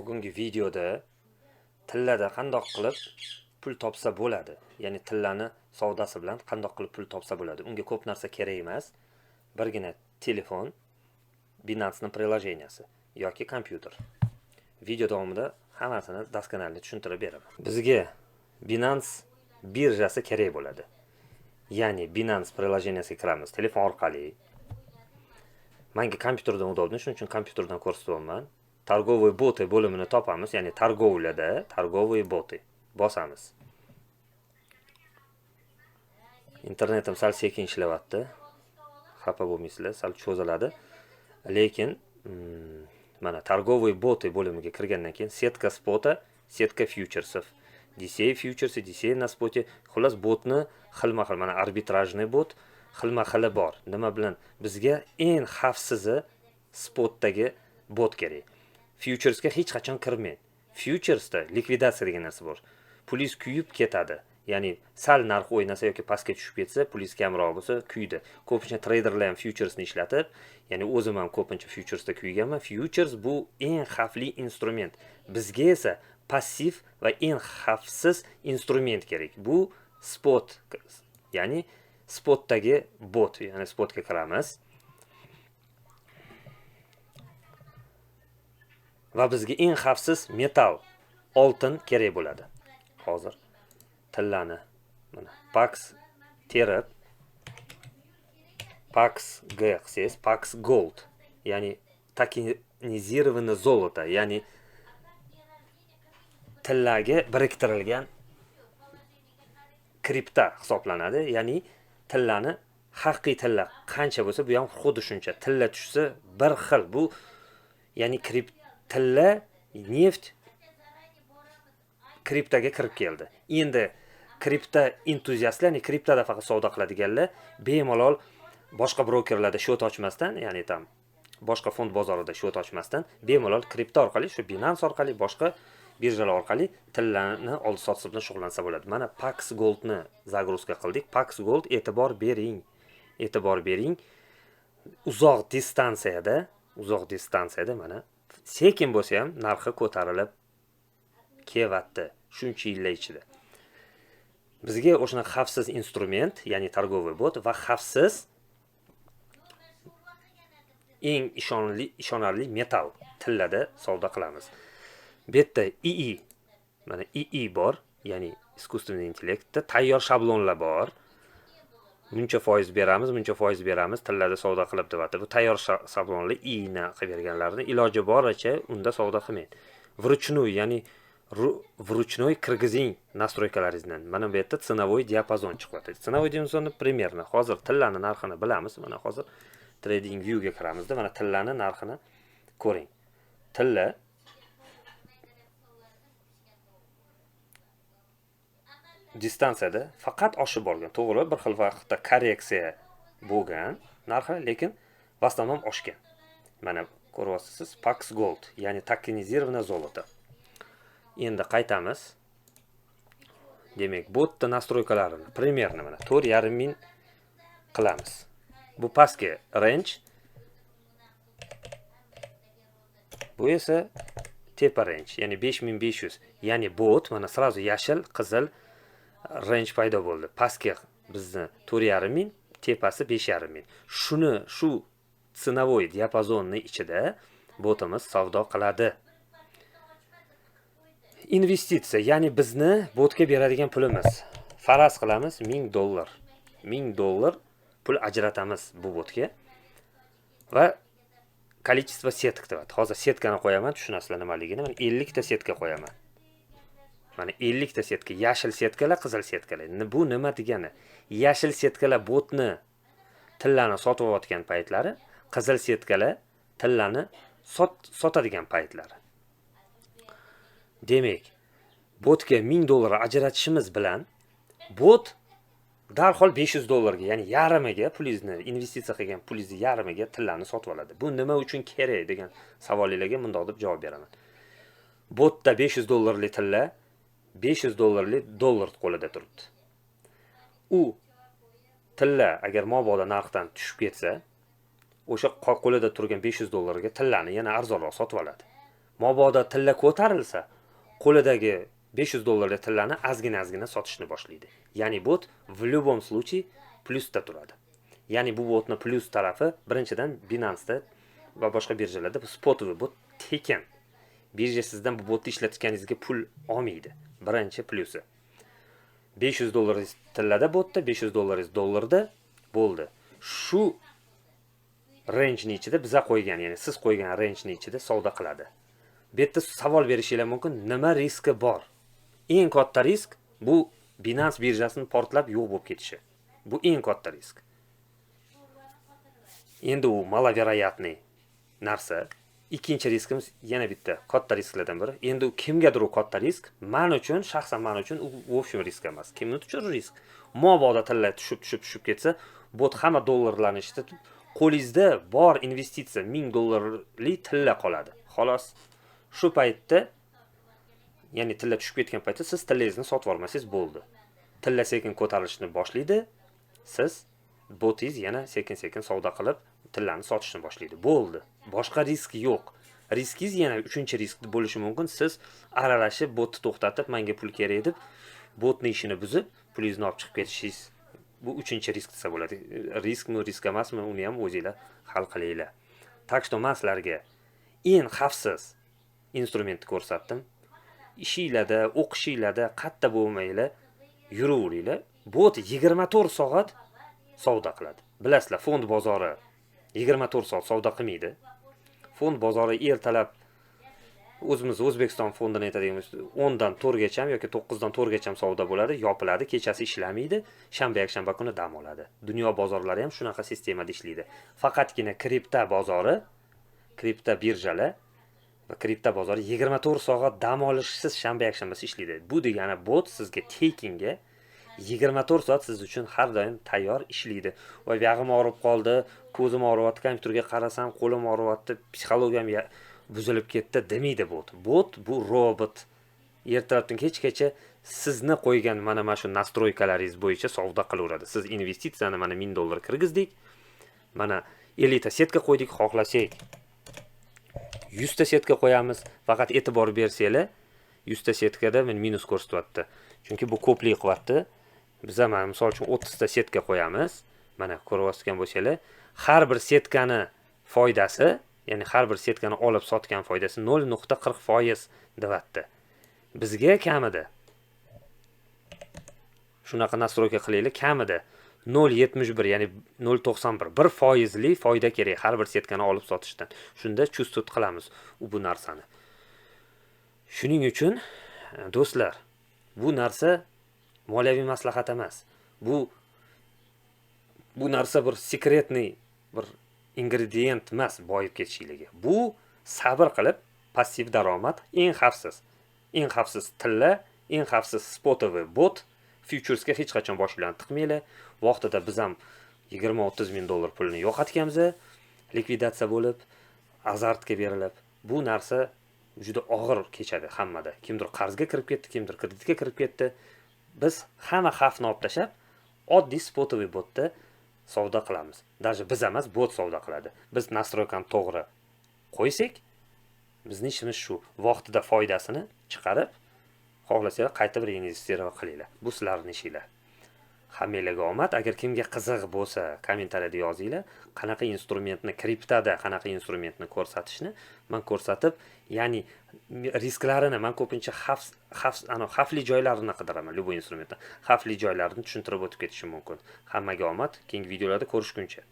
Bugungi videoda tillada qandoq qilib pul topsa bo'ladi, ya'ni tillani savdosi bilan qandoq qilib pul topsa bo'ladi. Unga ko'p narsa kerak emas. Birgina telefon, Binance'ning приложенияsi yoki kompyuter. Video davomida hammasini daskonalni tushuntirib beraman. Bizga Binance birjasi kerak bo'ladi. Ya'ni Binance приложенияsiga kiramiz telefon orqali. Menga kompyuterdan удобно, shuning uchun kompyuterdan ko'rsatyapman. Торговые боты bo'limini topamiz, ya'ni торговляda торговые боты bosamiz. Internetim sal sekin ishlayapti. Xafa bo'lmaysizlar, sal cho'ziladi. Lekin mana торговые боты bo'limiga kirgandan keyin сетка спота, сетка фьючерсов, DCA фьючерсы, DCA на споте, xullas botni xilma-xil, mana арбитражный bot xilma-xili bor. Nima bilan bizga eng xavfsizi spotdagi bot kerak. Futuresga hech qachon kirmang. Futuresda likvidatsiya degan narsa bor. Pulingiz kuyib ketadi. Ya'ni sal narx o'ynasa yoki pastga tushib ketsa, pulingiz kamroq bo'lsa, kuydi. Ko'pincha treyderlar ham futuresni ishlatib, ya'ni o'zim ham ko'pincha futuresda kuyganman. Futures bu eng xavfli instrument. Bizga esa passiv va eng xavfsiz instrument kerak. Bu spot, ya'ni spotdagi bot, ya'ni spotga kiramiz. Va bizga eng xavfsiz metal, oltin kerak bo'ladi. Hozir tillani mana Pax terib Pax G qilsangiz, Pax Gold, ya'ni tokenizированное золото, ya'ni tillaga biriktirilgan kripta hisoblanadi. Ya'ni tillani haqiqiy tilla qancha bo'lsa, bu ham xuddi shuncha. Tilla tushsa bir xil. Bu ya'ni tilla, neft kriptaga kirib keldi. Endi kripta entuziastlar, ya'ni kriptada faqat savdo qiladiganlar bemalol boshqa brokerlarda счет ochmasdan, ya'ni tam boshqa fond bozorida счет ochmasdan bemalol kripta orqali, shu Binance orqali, boshqa birjalar orqali tillani oldi-sotdi bilan shug'ullansa bo'ladi. Mana Pax Goldni загрузка qildik. Pax Gold, e'tibor bering. E'tibor bering. Uzoq distansiyada mana sekin bo'lsa ham narxi ko'tarilib kelyapti shuncha yillar ichida. Bizga o'shana xavfsiz instrument, ya'ni торговый bot va xavfsiz eng ishonarli metal tillada savdo qilamiz. Bu yerda II, mana II bor, ya'ni искусственный intellektda tayyor shablonlar bor. Buncha foiz beramiz, buncha foiz beramiz, tillada savdo qilib deyapti. Bu tayyor shablonlar I ni qilib berganlarini iloji boricha unda savdo qilmang. Вручную, ya'ni вручную kirgizing настройкаларингizdan. Mana bu yerda ценовой diapazon chiqyapti. Ценовой diapazonni примерно hozir tillani narxini bilamiz. Mana hozir Trading Viewga kiramizda, mana tillani narxini ko'ring. Tilla distansiyada faqat oshib borgan. To'g'ri, bir xil vaqtda korreksiya bo'lgan narxi, lekin в основном oshgan. Mana ko'ryapsiz, Pax Gold, ya'ni tokenizированное золото. Endi qaytamiz. Demak, botda настройкалаrini примерно mana 4,5 ming qilamiz. Bu pastki range. Bu esa tepa range, ya'ni 5500. Ya'ni bot mana sразу yashil, qizil range paydo bo'ldi. Pastki bizni 4,5 ming, tepasi 5,5 ming. Shuni shu ценовой diapazonni ichida botimiz savdo qiladi. Investitsiya, ya'ni bizni botga beradigan pulimiz. Faraz qilamiz ming dollar. Ming dollar pul ajratamiz bu botga. Va количество сеток deyapti. Hozir setkani qo'yaman, tushunasizlar nimaligini. Mana 50 ta setka qo'yaman. Mana 50 ta setka, yashil setkalar, qizil setkalar. Bu nima degani? Yashil setkalar botni tillani sotayotgan paytlari, qizil setkalar tillani sotadigan paytlari. Demak, botga ming dollar ajratishimiz bilan bot darhol 500 dollarga, ya'ni yarmiga pulingizni investitsiya qilgan pulingizni yarmiga tillani sotib oladi. Bu nima uchun kerak degan savolingizga bundoq deb javob beraman. Botda 500 dollarlik tilla, 500 dollarlik dollar qo'lida turibdi. U tilla agar mabodo narxdan tushib ketsa, o'sha qo'lida turgan 500 dollarga tillani yana arzonroq sotib oladi. Mabodo tilla ko'tarilsa, qo'lidagi 500 dollarlik tillani ozgina ozgina sotishni boshlaydi. Ya'ni bot в любом случае plyusda turadi. Ya'ni bu botni plyus tarafi, birinchidan, Binance'da va boshqa birjalarda bu спотовый bot tekin. Birja sizdan bu botni ishlatganingizga pul olmaydi. Birinchi plyusi. 500 dollaringiz tillada botda, 500 dollaringiz dollarda bo'ldi. Shu rangeni ichida, biza qo'ygan, ya'ni siz qo'ygan rangeni ichida savdo qiladi. Bu yerda savol berishinglar mumkin, nima riski bor? Eng katta risk bu Binance birjasini portlab yo'q bo'lib ketishi. Bu eng katta risk. Endi u маловероятный narsa. Ikkinchi riskimiz, yana bitta katta risklardan biri. Endi u kimgadir u katta risk, man uchun, shaxsan man uchun u в общем risk emas. Kimni uchun risk? Mabodo tilla tushib, tushib, tushib ketsa, bot hamma dollarlarni ishlatib, qo'lingizda bor investitsiya 1000 dollarlik tilla qoladi. Xolos. Shu paytda, ya'ni tilla tushib ketgan paytda siz tillangizni sotib yubormasangiz bo'ldi. Tilla sekin ko'tarilishni boshlaydi. Siz botingiz yana sekin-sekin savdo qilib, tillani sotishni boshlaydi. Bo'ldi. Boshqa risk yo'q. Riskingiz yana uchinchi risk bo'lishi mumkin. Siz aralashib, botni to'xtatib, menga pul kerak deb, botni ishini buzib, pulingizni olib chiqib ketishingiz. Bu uchinchi risk desa bo'ladi. Riskmi, risk emasmi, uni ham o'zinglar hal qilinglar. Так что men sizlarga eng xavfsiz instrumentni ko'rsatdim. Ishinglarda, o'qishinglarda qayerda bo'lmanglar, yuraveringlar. Bot 24 soat savdo qiladi. Bilasizlar, fond bozori 24 soat savdo qilmaydi. Fond bozori ertalab, o'zimiz O'zbekiston fondini aytadigan bo'lsak, 10 dan 4 gacha yoki 9 dan 4 gacha savdo bo'ladi, yopiladi, kechasi ishlamaydi, shanba, yakshanba kuni dam oladi. Dunyo bozorlari ham shunaqa sistemada ishlaydi. Faqatgina kripto bozori, kripto birjalar va kripto bozori 24 soat dam olishsiz, shanba, yakshanbasi ishlaydi. Bu degani bot sizga tekinga 24 soat siz uchun har doim tayyor ishlaydi. Voy, buyog'im og'rib qoldi, ko'zim og'riyapti, kompyuterga qarasam qo'lim og'riyapti, psixologiyam buzilib ketdi demaydi bot. Bot bu robot. Ertalabdan kechgacha sizni qo'ygan mana shu настройка laringiz bo'yicha savdo qilaveradi. Siz investitsiyani mana 1000 dollar kirgizdik. Mana 50 ta сетка qo'ydik, xohlasak 100 ta сетка qo'yamiz. Faqat e'tibor bersanglar, 100 ta сетка da men minus ko'rsatyapti. Chunki bu ko'plik qilyapti. Biza mana misol uchun 30 ta сетка qo'yamiz. Mana ko'rayotgan bo'lsanglar, har bir сетка ni foydasi, ya'ni har bir сетка ni olib sotgan foydasi 0.40% deyapti. Bizga kamida shunaqa настройка qilinglar, kamida 0.71, ya'ni 0.91, 1 foizli foyda kerak har bir сетка ni olib sotishdan. Shunda чувствовать qilamiz u bu narsani. Shuning uchun, do'stlar, bu narsa moliyaviy maslahat emas. Bu narsa bir секретный bir ingredient emas boyib ketishligiga. Bu sabr qilib passiv daromad eng xavfsiz. Eng xavfsiz tilla, eng xavfsiz спотовый bot. Futuresga hech qachon bosh bilan tiqmanglar. Vaqtida biz ham 20-30 ming dollar pulini yo'qotganmiz, likvidatsiya bo'lib, azartga berilib. Bu narsa juda og'ir kechadi hammada. Kimdir qarzga kirib ketdi, kimdir kreditga kirib ketdi. Biz hamma xavfni olib tashlab, oddiy спотовый botda savdo qilamiz. Даже biz emas, bot savdo qiladi. Biz настройка ni to'g'ri qo'ysak, bizni ishimiz shu. Vaqtida foydasini chiqarib, xohlasanglar qayta bir investitsiya qilinglar. Bu sizlarning ishinglar. Hammanglarga omad. Agar kimga qiziq bo'lsa, kommentariyada yozinglar. Qanaqa instrumentni, kriptada qanaqa instrumentni ko'rsatishni man ko'rsatib, ya'ni risklarini man ko'pincha xavf xavf ana xavfli joylarini qidiraman любой instrumentni. Xavfli joylarini tushuntirib o'tib ketishim mumkin. Hammaga omad. Keyingi videolarda ko'rishguncha.